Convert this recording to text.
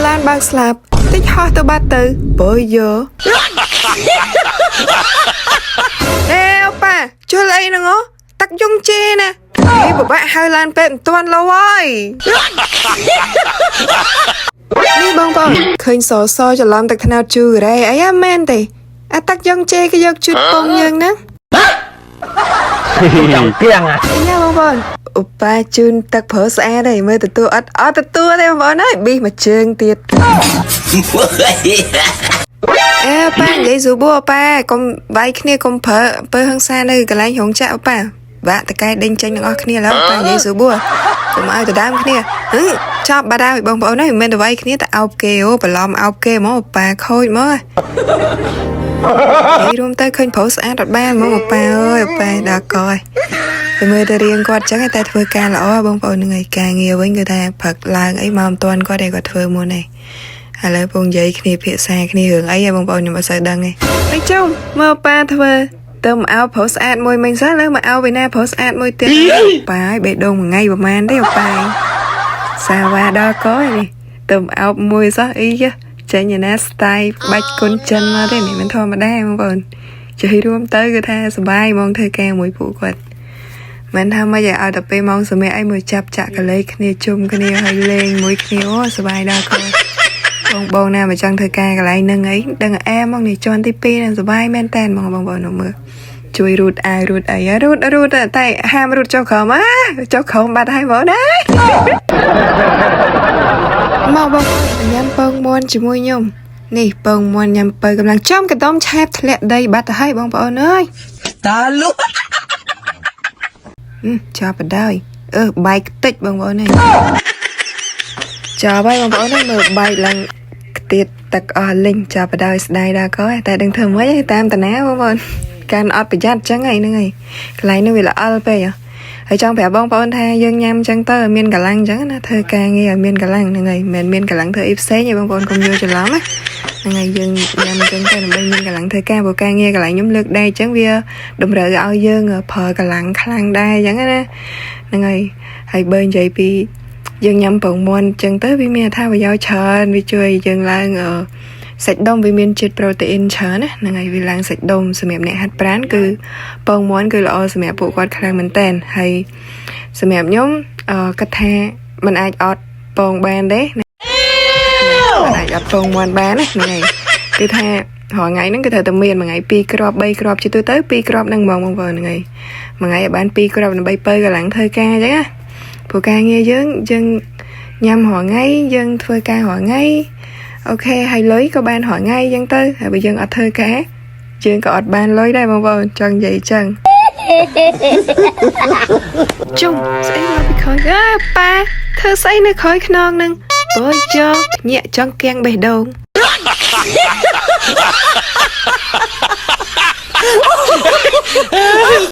ឡានបើកស្លាប់តិចហោះទៅបាត់ទៅបើយោអេអូប៉ាជុលអីហ្នឹងអូទឹកយងជេណាហេពិបាកហៅឡានពេទ្យមិនទាន់លោហើយនេះបងប្អូនឃើញសសច្រឡំទឹកថ្នោតជូរ៉េអីអាមែនទេអាទឹកយងជេគេយកជូតពងយើងហ្នឹង ចង់គៀងអា អីយ៉ាបងប្អូនឧបាជូនទឹកប្រើស្អាតហើយមើលទទួលអត់អត់ទទួលទេបងប្អូនអើយប៊ីសមួយជើងទៀតអេប៉ានិយាយស្រួលបួប៉ាកុំវាយគ្នាកុំប្រើអំពើហិង្សានៅកន្លែងរោងចក្រប៉ាបាក់តកែដេញចេញទាំងអស់គ្នាឡើយប៉ានិយាយស្រួលបួកុំឲ្យដដើមគ្នាហឹចប់បាត់ហើយបងប្អូនអើយមិនមែនទៅវាយគ្នាតែអោបគេអូបន្លំអោបគេហ្មងប៉ាខូចហ្មង និយាយរួមទៅឃើញប្រុសស្អាតអត់បានហ្មងប៉ាអើយប៉ាដល់កយទៅមើលទៅរៀងគាត់ចឹងតែធ្វើការល្អបងប្អូននឹងឯការងារវិញគឺថាព្រឹកឡើងអីមកមិនទាន់គាត់ឯងគាត់ធ្វើមុនឯងឥឡូវពងនិយាយគ្នាភាសាគ្នារឿងអីឯងបងប្អូនខ្ញុំអត់សូវដឹងឯងអីចុំមកប៉ាធ្វើទៅមកអោប្រុសស្អាតមួយមិញសោះលើមកអោពីណាប្រុសស្អាតមួយទៀតប៉ាឲ្យបេះដូងមួយថ្ងៃប្រហែលទេប៉ាសាវ៉ាដល់កយនេះទៅមកអោបមួយសោះអីចាចេញឯណា style បាច់គុណចិនមកទេនេះមិនធម្មតាបងប្អូនជិះរួមទៅគឺថាសប្បាយហ្មងធ្វើការមួយពួកគាត់មិនថាម៉េចឲ្យឲ្យតែពេលម៉ោងសម្រាប់អីមួយចាប់ចាក់កលេគ្នាជុំគ្នាហើយលេងមួយគ្នាអូសប្បាយដល់គាត់បងបងណាមកចង់ធ្វើការកន្លែងហ្នឹងអីដឹងអែហ្មងនេះជាន់ទី2ហ្នឹងសប្បាយមែនតើហ្មងបងប្អូនមើលជួយរូតអាវរូតអីរូតរូតតែហាមរូតចុះក្រោមអាចុះក្រោមបាត់ហើយបងណា មកបងប្អូនញ៉ាំពងមាន់ជាមួយខ្ញុំនេះពងមាន់ញ៉ាំពៅកម្លាំងចំកដុំឆាបធ្លាក់ដីបាត់ទៅហើយបងប្អូនអើយ តាលុ ហឹមចាប់បណ្ដោយអឺបែកតិចបងប្អូនអើយចាប់ហើយបងប្អូនអើយមើលបែកឡើងខ្ទៀតទឹកអស់លីងចាប់បណ្ដោយស្ដាយដល់កតែដឹងធ្វើម៉េចឯងតាមតាណាបងប្អូនកាន់អត់ប្រយ័ត្នចឹងឯងហ្នឹងឯងកន្លែងនោះវាល្អិលពេកហ៎ហើយចង់ប្រាប់បងប្អូនថាយើងញ៉ាំចឹងទៅឲ្យមានកម្លាំងចឹងណាធ្វើការងារឲ្យមានកម្លាំងហ្នឹងហើយមិនមែនមានកម្លាំងធ្វើអីផ្សេងទេបងប្អូនកុំយល់ច្រឡំណាហ្នឹងហើយយើងញ៉ាំចឹងទៅដើម្បីមានកម្លាំងធ្វើការព្រោះការងារកន្លែងខ្ញុំលើកដែរចឹងវាតម្រូវឲ្យយើងប្រើកម្លាំងខ្លាំងដែរចឹងណាហ្នឹងហើយហើយបើនិយាយពីយើងញ៉ាំពងមាន់ចឹងទៅវាមានអត្ថប្រយោជន៍ច្រើនវាជួយឲ្យយើងឡើងអឺសាច់ដុំវាមានជាតិប្រូតេអ៊ីនច្រើនណាហ្នឹងហើយវាឡើងសាច់ដុំសម្រាប់អ្នកហាត់ប្រាណគឺពងមាន់គឺល្អសម្រាប់ពួកគាត់ខ្លាំងមែនតើហើយសម្រាប់ខ្ញុំអឺគិតថាมันអាចអត់ពងបានទេណាมันអាចអត់ពងមាន់បានណាហ្នឹងហើយគឺថារាល់ថ្ងៃហ្នឹងគឺត្រូវតែមានមួយថ្ងៃ2គ្រាប់3គ្រាប់ជាទូទៅ2គ្រាប់ហ្នឹងហ្មងបងប្អូនហ្នឹងហើយមួយថ្ងៃឲ្យបាន2គ្រាប់ដើម្បីពៅកម្លាំងធ្វើការអញ្ចឹងណាព្រោះការងារយើងយើងញ៉ាំរាល់ថ្ងៃយើងធ្វើការរាល់ថ្ងៃ OK ហើយលុយក៏បានរាល់ថ្ងៃអញ្ចឹងទៅហើយបើយើងអត់ធ្វើការយើងក៏អត់បានលុយដែរបងប្អូនចង់និយាយអញ្ចឹង ជុំស្អីមកពីក្រោយអើប៉ាធ្វើស្អីនៅក្រោយខ្នងហ្នឹងបើយកញាក់ចង់គៀងបេះដូង